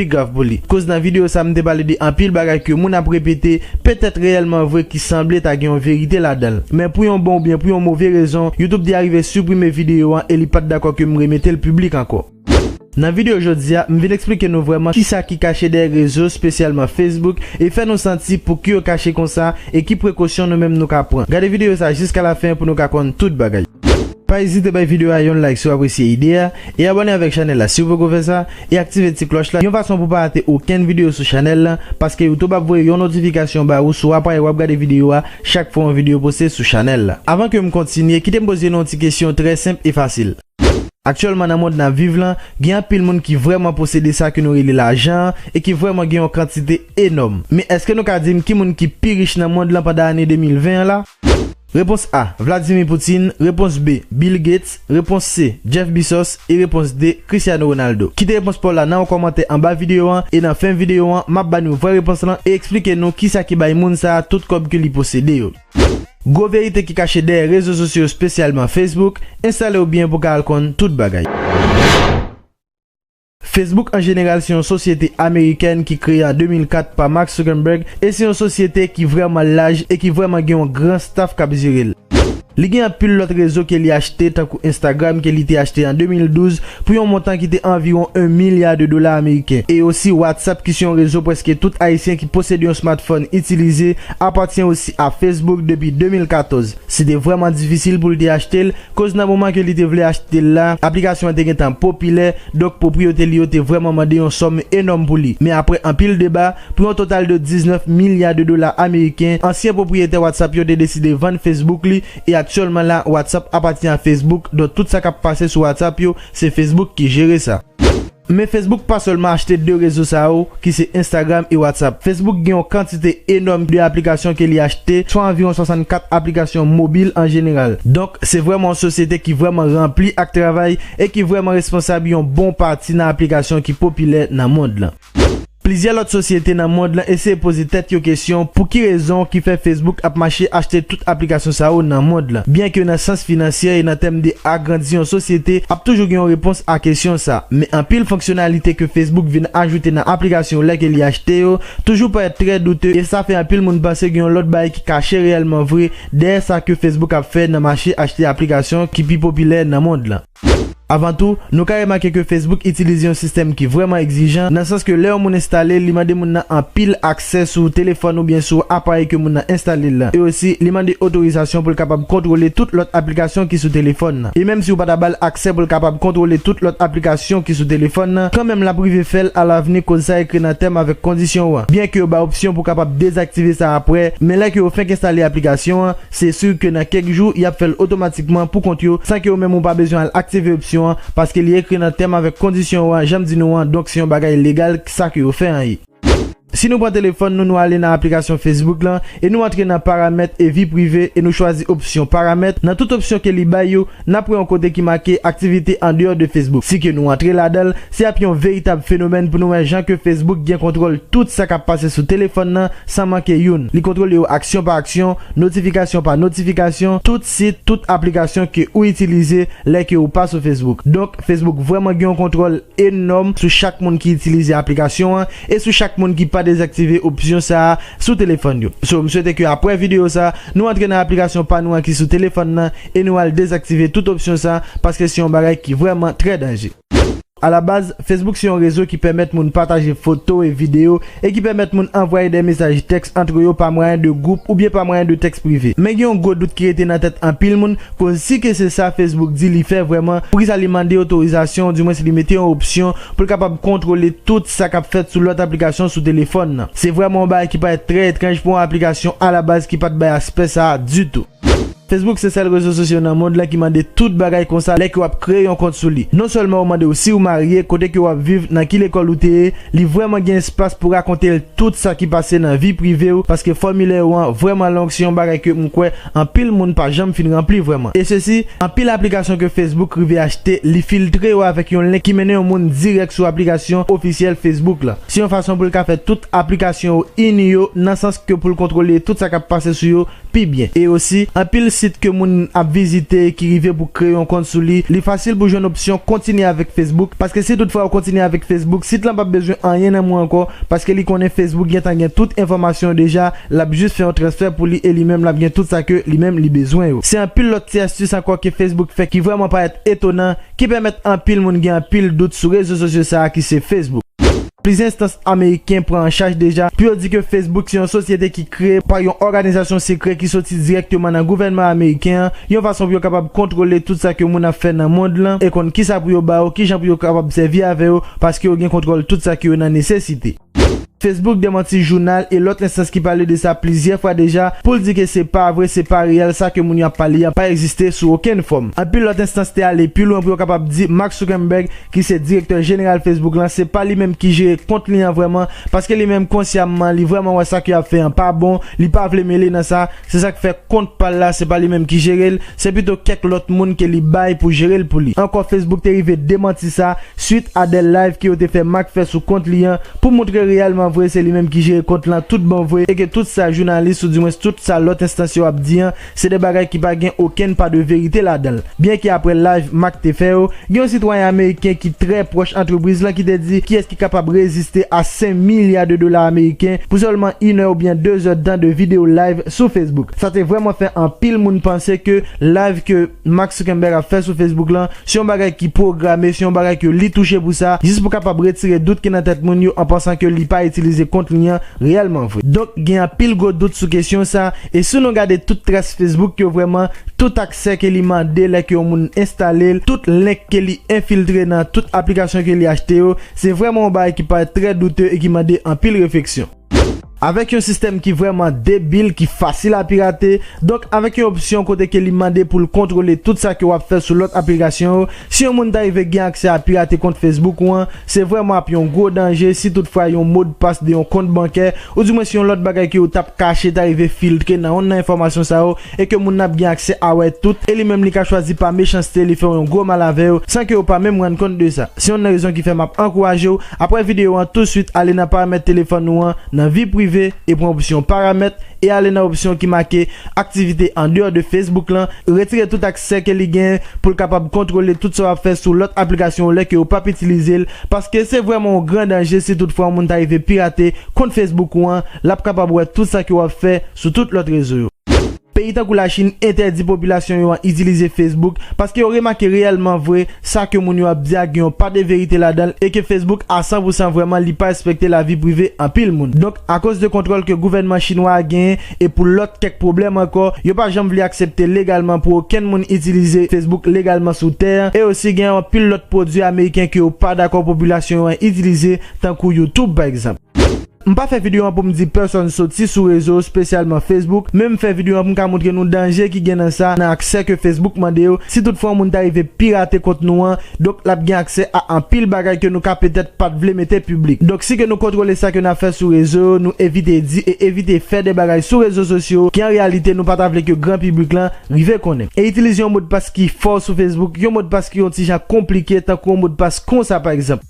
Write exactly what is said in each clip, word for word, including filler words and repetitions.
pi grav pou li. Koz nan videyo sa, m te pale de anpil bagay ke moun ap repete, petèt reyèlman vre, ki sanble ta gen yon verite ladan l. Men pou yon bon oubyen pou yon move rezon, YouTube te arive siprime videyo an e li pa t dakò ke m remete l piblik ankò. Nan videyo jodi a, m vin eksplike nou vrèman kisa ki kache dèyè rezo, espesyalman Facebook, e fè nou santi pou ki yo kache konsa e ki prekosyon nou menm nou ka pran. Gade videyo sa jiska lafen pou nou ka konn tout bagay. Pa ezite bay videyo a yon like si w apresye ide a, e abòne avèk chanèl la si w poko fè sa, e aktive ti klòch la, yon fason pou pa rate okenn videyo sou chanèl la, paske YouTube ap voye yon notifikasyon ba ou sou aparèy w ap gade videyo a chak fwa yon videyo poste sou chanèl la. Avan ke m kontinye, kite m poze nou yon ti kesyon trè senp e fasil. Aktyèlman nan mond n ap viv lan, gen anpil moun ki vrèman posede sa ke nou rele lajan an e ki vrèman gen yon kantite enòm. Men èske nou ka di m ki moun ki pi rich nan mond lan pandan ane de mil ven an la? Repons A, Vladimir Putin. Repons B, Bill Gates. Repons C, Jeff Bezos. E repons D, Cristiano Ronaldo. Kite repons pa w la nan yon kòmantè anba videyo an, e nan fen videyo an, m ap ba nou vrè repons lan e eksplike nou kisa ki bay moun sa a tout kòb ke li posede yo. Gwo verite ki kache dèyè rezo sosyo yo, espesyalman Facebook. Enstale w byen pou w ka al konn tout bagay. Facebook an jeneral se yon sosyete amerikèn ki kreye an de mil kat pa Mark Zuckerberg e se yon sosyete ki vrèman laj e ki vrèman gen yon gran staff k ap jere l. Li gen anpil lòt rezo ke li achte, tankou Instagram ke li te achte an de mil douz pou yon montan ki te anviwon yon milya de dola ameriken, e osi WhatsApp ki se yon rezo prèske tout Ayisyen ki posede yon smartphone itilize, apatyen osi a Facebook depi de mil katòz. Se te vrèman difisil pou l te achte l, koz nan moman ke li te vle achte l la, aplikasyon an te gentan popilè, donk pwopriyete li yo te vrèman mande yon sòm enòm pou li. Men apre anpil deba, pou yon total de diznèf milya de dola ameriken, ansyen pwopriyetè WhatsApp yo te deside vann Facebook li, e aktyèlman la, WhatsApp apatyen a Facebook, donk tout sa k ap pase sou WhatsApp yo, se Facebook ki jere sa. Men Facebook pa sèlman achte de rezo sa yo, ki se Instagram e WhatsApp. Facebook gen yon kantite enòm de aplikasyon ke li achte, swa anviwon swasannkat aplikasyon mobil an jeneral. Donk, se vrèman yon sosyete ki vrèman ranpli ak travay e ki vrèman responsab yon bon pati nan aplikasyon ki popilè nan mond lan. Plizyè lòt sosyete nan mond lan eseye poze tèt yo kesyon pou ki rezon ki fè Facebook ap mache achte tout aplikasyon sa yo nan mond lan. Byenke nan sans finansyè e nan tèm de agrandi yon sosyete, ap toujou gen yon repons a kesyon sa. Men anpil fonksyonalite ke Facebook vin ajoute nan aplikasyon lè ke li achte yo, toujou parèt trè doute, e sa fè anpil moun panse gen yon lòt bagay ki kache reyèlman vre dèyè sa ke Facebook ap fè nan mache achte aplikasyon ki pi popilè nan mond lan. Avan tou, nou ka remake ke Facebook itilize yon sistèm ki vrèman egzijan, nan sans ke lè yon moun enstale l, li mande moun nan anpil aksè sou telefòn oubyen sou aparèy ke moun nan enstale l lan. E osi, li mande otorizasyon pou l kapab kontwole tout lòt aplikasyon ki sou telefòn nan. E menm si w pa ta ba l aksè pou l kapab kontwole tout lòt aplikasyon ki sou telefòn nan, kanmenm l ap rive fè l alavni, koz sa ekri nan tèm avèk kondisyon yo an. Byenke yo bay opsyon pou w kapab dezaktive sa apre, men lè ke yo fenk enstale aplikasyon an, se si ke nan kèk jou, y ap fè l otomatikman pou kont yo, san ke ou menm ou pa bezwen al aktive opsyon an, paske li ekri nan tèm avèk kondisyon yo an, jan m di nou an, donk se yon bagay legal, sa ke yo fè an ye. Si nou pran telefòn nou, nou ale nan aplikasyon Facebook lan, e nou antre nan paramèt e vi prive, e nou chwazi opsyon paramèt. Nan tout opsyon ke li bay yo, n ap wè yon kote ki make aktivite andeyò de Facebook. Si ke nou antre ladan l, se ap yon veritab fenomèn pou nou wè jan ke Facebook gen kontwòl tout sa k ap pase sou telefòn nan, san manke youn. Li kontwole yo aksyon pa aksyon, notifikasyon pa notifikasyon, tout sit, tout aplikasyon ke ou itilize lè ke ou pa sou Facebook. Donk, Facebook vrèman gen yon kontwòl enòm sou chak moun ki itilize aplikasyon an e sou chak moun ki pa dezaktive opsyon sa a sou telefòn yo. So, m swete ke apre videyo sa a, nou antre nan aplikasyon pa nou an ki sou telefòn nan e nou al dezaktive tout opsyon sa a, paske se yon bagay ki vrèman trè danje. Alabaz, Facebook se yon rezo ki pèmèt moun pataje foto e videyo e ki pèmèt moun anvwaye de mesaj tèks antre yo pa mwayen de gwoup oubyen pa mwayen de tèks prive. Men gen yon gwo dout ki rete nan tèt anpil moun, koz si ke se sa Facebook di li fè vrèman, poukisa li mande otorizasyon, oudimwens li mete yon opsyon pou l kapab kontwole tout sa k ap fèt sou lòt aplikasyon sou telefòn nan? Se vrèman yon bagay ki parèt trè etranj pou yon aplikasyon alabaz ki pa t bay aspè sa a ditou. Facebook se sèl rezo sosyo nan mond lan ki mande tout bagay konsa lè ke w ap kreye yon kont sou li. Non sèlman yo mande w si w marye, kote ke w ap viv, nan ki lekòl ou te ye, li vrèman gen espas pou rakonte l tout sa ki pase nan vi prive w, paske fòmilè yo an vrèman long, se yon bagay ke m kwè anpil moun pa janm fin ranpli vrèman. E sesi, anpil aplikasyon ke Facebook rive achte, li filtre yo avèk yon link ki mennen yon moun dirèk sou aplikasyon ofisyèl Facebook lan. Se yon fason pou l ka fè tout aplikasyon yo ini yo, nan sans ke pou l kontwole tout sa k ap pase sou yo, pi byen. E osi, anpil sit ke moun ap vizite ki rive pou kreye yon kont sou li, li fasil pou jwenn opsyon kontinye avèk Facebook, paske si toutfwa ou kontinye avèk Facebook, sit lan p ap bezwen anyen nan mwen ankò, paske li konnen Facebook gentan gen tout enfòmasyon yo deja, l ap jis fè yon transfè pou li e li menm l ap gen tout sa ke li menm li bezwen yo. Se anpil lòt ti astis ankò ke Facebook fè ki vrèman parèt etonan, ki pèmèt anpil moun gen anpil dout sou rezo sosyo sa a ki se Facebook. Plizyè enstans ameriken pran an chaj deja pou yo di ke Facebook se yon sosyete ki kreye pa yon òganizasyon sekrè ki soti dirèkteman nan gouvènman ameriken an, yon fason pou yo kapab kontwole tout sa ke moun ap fè nan mond lan e konn kisa pou yo ba yo, kijan pou yo kapab sèvi avè yo, paske yo gen kontwòl tout sa ke yo nan nesesite. Facebook demanti jounal e lòt enstans ki pale de sa plizyè fwa deja pou l di ke se pa vre, se pa reyèl, sa ke moun yo ap pale a pa egziste sou okenn fòm. Anpil lòt enstans te ale pi lwen pou yo kapab di Mark Zuckerberg, ki se direktè jeneral Facebook lan, se pa li menm ki jere kont li an vrèman, paske li menm konsyamman, li vrèman wè sa ke l ap fè an pa bon, li pa vle mele nan sa, se sa k fè kont pa l la, se pa li menm ki jere l, se pito kèk lòt moun ke li bay pou jere l pou li. Ankò, Facebook te rive demanti sa, swit a de live ke yo te fè Mark fè sou kont li an, pou montre reyèlman vre se li menm ki jere kont lan tout bon vre, e ke tout sa jounalis, oudimwens tout sa lòt enstans yo ap di an, se de bagay ki pa gen okenn pa de verite ladan l. Byenke apre live Mark te fè yo, gen yon sitwayen ameriken ki trè pwòch antrepriz lan ki te di kiyès ki kapab reziste a senk milya de dola ameriken pou sèlman inè oubyen dezè tan de videyo live sou Facebook. Sa te vrèman fè anpil moun panse ke live ke Mark Zuckerberg ap fè sou Facebook lan, se yon bagay ki pwograme, se yon bagay ke li touche pou sa, jis pou kapab retire dout ki nan tèt moun yo an pansan ke li pa itilize kont li an reyèlman vre. Donk, gen anpil gwo dout sou kesyon sa, e si nou gade tout tras Facebook yo vrèman, tout aksè ke li mande lè ke yon moun enstale l, tout link ke li enfiltre nan tout aplikasyon ke li achte yo, se vrèman yon bagay ki parèt trè doute e ki mande anpil refleksyon. Avèk yon sistèm ki vrèman debil, ki fasil a pirate, donk avèk yon opsyon kote ke li mande pou l kontwole tout sa ke w ap fè sou lòt aplikasyon yo, si yon moun ta rive gen aksè a pirate kont Facebook ou an, se vrèman ap yon gwo danje si toutfwa yon modpas de yon kont bankè, oudimwens yon lòt bagay ke yo t ap kache ta rive filtre nan yonn nan enfòmasyon sa yo, e ke moun nan ap gen aksè a wè tout, e li menm li ka chwazi pa mechanste li fè yon gwo mal avè yo, san ke yo pa menm rann kont de sa. Se yonn nan rezon ki fè m ap ankouraje w, apre videyo an touswit ale nan paramèt telefòn ou an, nan vi prive, e pran opsyon paramèt, e ale nan opsyon ki make aktivite andeyò de Facebook lan, retire tout aksè ke li gen pou l kapab kontwole tout sa w ap fè sou lòt aplikasyon yo lè ke yo p ap itilize l, paske se vrèman yon gran danje si toutfwa yon moun ta rive pirate kont Facebook ou an, l ap kapab wè tout sa ke w ap fè sou tout lòt rezo yo. Peyi tankou Lachin entèdi popilasyon yo an itilize Facebook, paske yo remake reyèlman vre sa ke moun yo ap di a gen yon pa de verite ladan l, e ke Facebook a san pou san vrèman li pa respekte lavi prive anpil moun. Donk, akoz de kontwòl ke gouvènman chinwa a genyen, e pou lòt kèk pwoblèm ankò, yo pa janm vle aksepte legalman pou okenn moun itilize Facebook legalman sou tè an, e osi gen anpil lòt pwodui ameriken ke yo pa dakò popilasyon yo an itilize, tankou YouTube pa egzanp. M pa fè videyo an pou m di pèsonn soti sou rezo, espesyalman Facebook, men m fè videyo an pou m ka montre nou danje ki gen nan sa, nan aksè ke Facebook mande yo, si toutfwa yon moun ta rive pirate kont nou an, donk l ap gen aksè a anpil bagay ke nou ka petèt pa t vle mete piblik. Donk si ke nou kontwole sa ke n ap fè sou rezo yo, nou evite di e evite fè de bagay sou rezo sosyo yo, ke an reyalite nou pa ta vle ke gran piblik lan rive konnen. E itilize yon modpas ki fò sou Facebook, yon modpas ki yon ti jan konplike, tankou yon modpas konsa pa egzanp.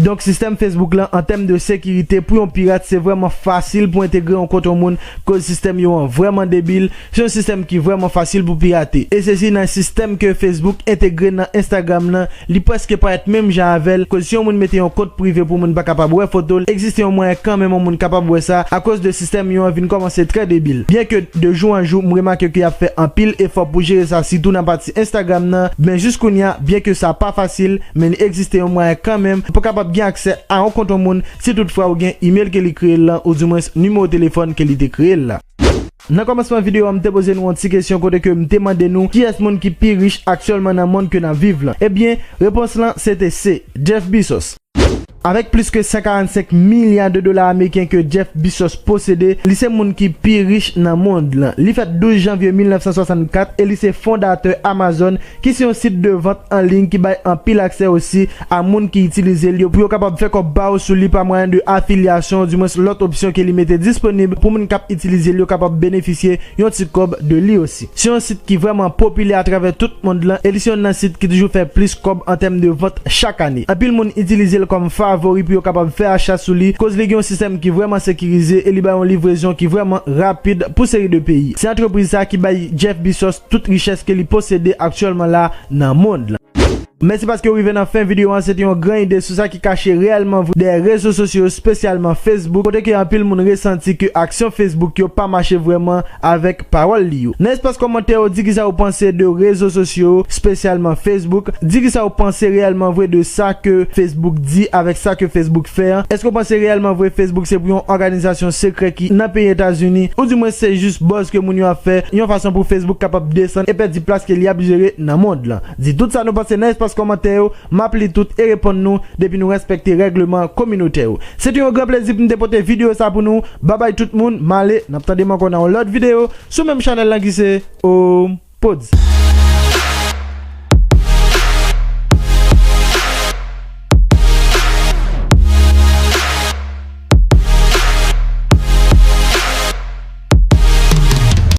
Donk, sistèm Facebook lan, an tèm de sekirite, pou yon pirat, se vrèman fasil pou entegre yon kont yon moun, koz sistèm yo an vrèman debil, se yon sistèm ki vrèman fasil pou pirate. E sesi nan sistèm ke Facebook entegre nan Instagram lan, li prèske parèt menm jan avè l, koz si yon moun mete yon kont prive pou moun pa kapab wè foto l, egziste yon mwayen kanmenm yon moun kapab wè sa, akoz de sistèm yo an vin kòmanse trè debil. Byenke de jou an jou, m remake ke y ap fè anpil efò pou jere sa, sitou nan pati Instagram nan, men jis kounye a, byenke sa pa fasil, men li egziste yon mwayen kanmenm pou kapab gen aksè a yon kont yon moun si toutfwa ou gen imèl ke li kreye l lan, oudimwens nimewo telefòn ke li te kreye l la. Nan kòmansman videyo an, m te poze nou yon ti kesyon kote ke m te mande nou kiyès moun ki pi rich aktyèlman nan mond ke n ap viv lan. Ebyen, repons lan se te se Jeff Bezos. Avèk plis ke san karannsenk milya de dola ameriken ke Jeff Bezos posede, li se moun ki pi rich nan mond lan. Li fèt douz janvye mil nèf san swasannkat e li se fondatè Amazon, ki se yon sit de vant an liy ki bay anpil aksè osi a moun ki itilize l yo pou yo kapab fè kòb pa yo sou li pa mwayen de afilyasyon, oudimwens lòt opsyon ke li mete disponib pou moun k ap itilize l yo kapab benefisye yon ti kòb de li osi. Se yon sit ki vrèman popilè atravè tout mond lan e li se yonn nan sit ki toujou fè plis kòb an tèm de vant chak ane. Anpil moun itilize l kòm favori pou yo kapab fè acha sou li, koz li gen yon sistèm ki vrèman sekirize e li bay yon livrezon ki vrèman rapid pou seri de peyi. Se antrepriz sa ki bay Jeff Bezos tout richès ke li posede aktyèlman la nan mond lan. Mèsi paske w rive nan fen videyo an. Se te yon gran ide sou sa ki kache reyèlman vre dèyè rezo sosyo yo, espesyalman Facebook, kote ke anpil moun resanti ke aksyon Facebook yo pa mache vrèman avèk pawòl li yo. Nan espas kòmantè yo, di kisa w panse de rezo sosyo yo, espesyalman Facebook. Di kisa w panse reyèlman vre de sa ke Facebook di avèk sa ke Facebook fè an. Èske w panse reyèlman vre Facebook se pou yon òganizasyon sekrè ki nan peyi Etazini, oudimwen se jis buzz ke moun yo ap fè, yon fason pou Facebook kapab desann e pèdi plas ke li ap jere nan mond lan? Di tout sa nou panse nan espas kòmantè yo, m ap li tout e reponn nou depi nou respekte règleman kominote yo. Se te yon gran plezi pou m te pote videyo sa pou nou. Babay tout moun, m ale, n ap tande m ankò nan yon lòt videyo sou menm chanèl lan ki se Home Pods.